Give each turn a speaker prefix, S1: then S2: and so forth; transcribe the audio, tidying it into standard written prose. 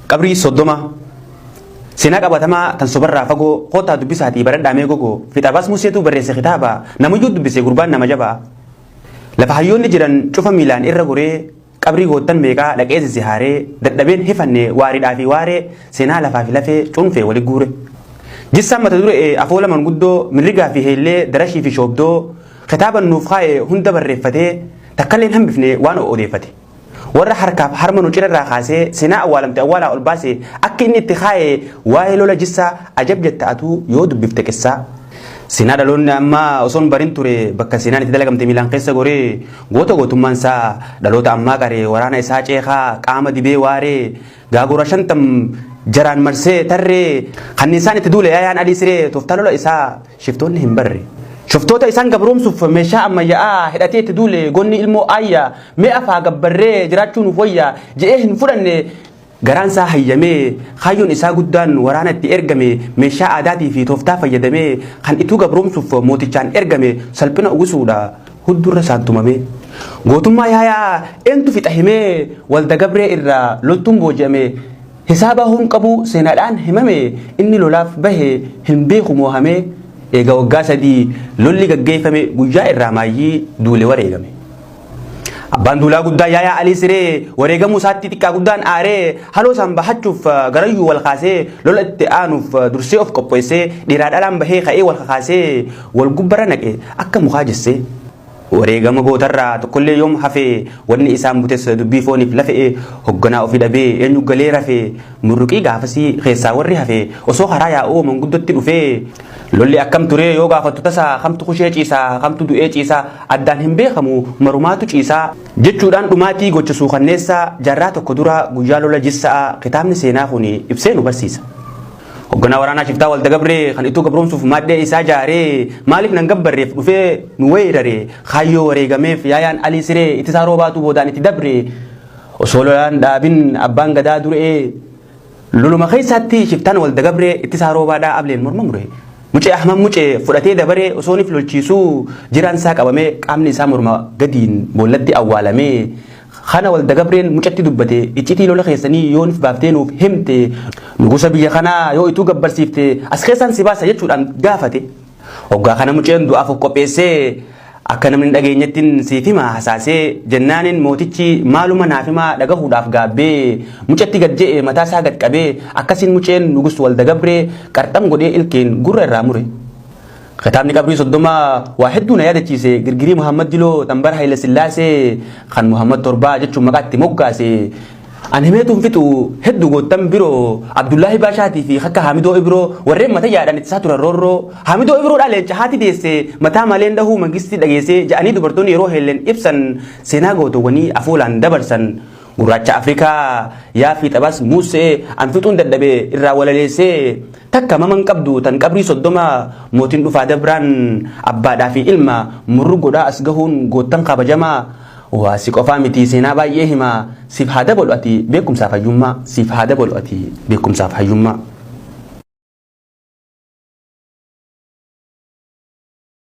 S1: Qabrii 30 Seenaa qabatamaa tan sobarraa fagoo koottaa dubbisaatii baradhaa mee gogoo Fixaabaas Museetu barreesse kitaaba namayyuu dubbise gurbaan nama jabaa Lafa hayyoonni jiran cufa miilaan irra goree qabrii goottan meeqaa dhaqee zizzihaaree dadhabeen hifanne waariidhaa fi waaree seenaa lafaa fi lafee cuunfee wali guure Jissaan mata dure'e afoola manguddoo mirrigaa fi heellee darashii fi shoobdoo kitaaban nuuf kaa'e hunda barreeffatee takkallee hin hambifne waan odeeffate. Warra harkaaf harma nu cire irraa kaasee seenaa awwaalamte awwaalaa ol baase akki inni itti kaaye waa'ee lola jissaa ajab jetta atuu yoo dubbifte qissaa. Seenaa dhaloonni ammaa osoon barin ture bakka seenaan itti dalagamte miilaan keessa goree goota gootummaan isaa dhaloota ammaa qare waraana isaa ceekaa qaama dibee waaree gaagura shantam jaraan marsee tarree kanniisaan itti duule yaayaan adii siree tooftaa lola isaa Shiftoonni hin barre. Shiftoota isaan gabroomsuuf meeshaa ammayya'aa hidhatee itti duule gonni ilmoo aayyaa mee afaa gabbarree jiraachuu nuuf wayya je'ee hin fudhanne garaan isaa hayyamee kaayyoon isaa guddaan waraana itti ergame meeshaa aadaatii fi tooftaa fayyadamee kan ituu gabroomsuuf mootichaan ergame salphina uwwisuudha huddurra isaan tumamee. Gootummaa yaayaa eentu fixa himee walda gabree irraa loltuun booji'ame Hisaaba hun qabu seenaadhaan himame inni lolaaf bahe hin beeku moohamee eega waggaa 3 lolli gaggeeffame guyyaa irraa maayyii duule wareegame. Abbaan duulaa guddaa Yaayaa Alii Siree wareegamuu isaatti xiqqaa guddaan aaree haloo isaan bahachuuf garayyuu wal kaasee lola itti aanuuf dursee of qopheessee dhiiraa dhalaan bahee ka'ee wal kakaasee wal gubbarra naqe akka mukaa jessee. Wareegama gootarraa tokkollee yoom hafe wanni isaan butes dubbii fooniif lafe'e hogganaa ofii dhabee eenyu galee rafe murruqii gaafasii keessaa warri hafe osoo karaa yaa'uu manguddotti dhufee lolli akkam turee yoo gaafattu tasa kamtu kushee ciisaa kamtu du'ee ciisaa addaan hin beekamu marumaatu ciisaa jechuudhaan dhumaatii gocha suukanneessaa jaarraa tokko dura guyyaa lola jissa'a kitaabni seenaa kuni ibsee nu barsiisa. Hogganaa waraanaa shiftaa Walda Gabree kan ituu gabroomsuuf maadhee isaa jaaree maaliif nan gabbarreef dhufee nu weerare kaayyoo wareegameef yaayaan Alii Siree ittisaa roobaatu boodaan itti dabre osoo lolaan dhaabin abbaan gadaa duree loluma keessaatti shiftaan Walda Gabree ittisaa roobaadhaa ableen morma mure. Mucee Ahmad Mucee fudhatee dabaree osoonif lolchiisuu jiraan isaa qabamee qaamni isaa morma gadiin boollatti awwaalamee Kana Walda Gabreen mucatti dubbate, iccitii lola keessanii yoo nuf baaftee nuuf himte, nugusa biyya kanaa yoo ituu gabbarsiifte as keessaan si baasa jechuudhaan gaafate. Hoggaa kana muceen du'aaf of qopheessee akka namni hin dhageenyettin siif hima hasaasee jennaanin mootichi maaluma naaf himaa dhagahuudhaaf gaabbee mucatti gad je'e mataa isaa gad qabee akkasiin muceen nugus Walda Gabree qarxam godhee ilkeen gurra irraa mure. Kitaabni qabrii 30 waa hedduu na yaadachiise Girgirii Muhammad Jiloo tan bara Hayila Sillaasee kan Muhammad Torbaa jechuun maqaa itti moggaase. An himeetu hin fixu hedduu goottan biroo Abdullaahi Baashaatii fi akka Haamidoo Ibroo warreen mata yaadhaan ittisaa turan roorroo Haamidoo Ibroodhaa leenca haati deesse mataa maleen dhahuu mangistii dhageesse ja'anii dubartoonni yeroo heellen ibsan seenaa gootowwanii afoolaan dabarsan. Gurraacha Afrikaa yaa fiixabaas muussee an fixuun dadhabe irraa walaleessee takka mama hin qabdu tan qabrii 30 mootiin dhufaa dabraan abbaadhaa fi ilma murru godhaa as gahuun goottan kabajamaa waa si qofaa miti seenaa baay'ee hima siif haa dabalu ati beekumsaaf hayyummaa siif haa dabalu ati beekumsaaf hayyummaa.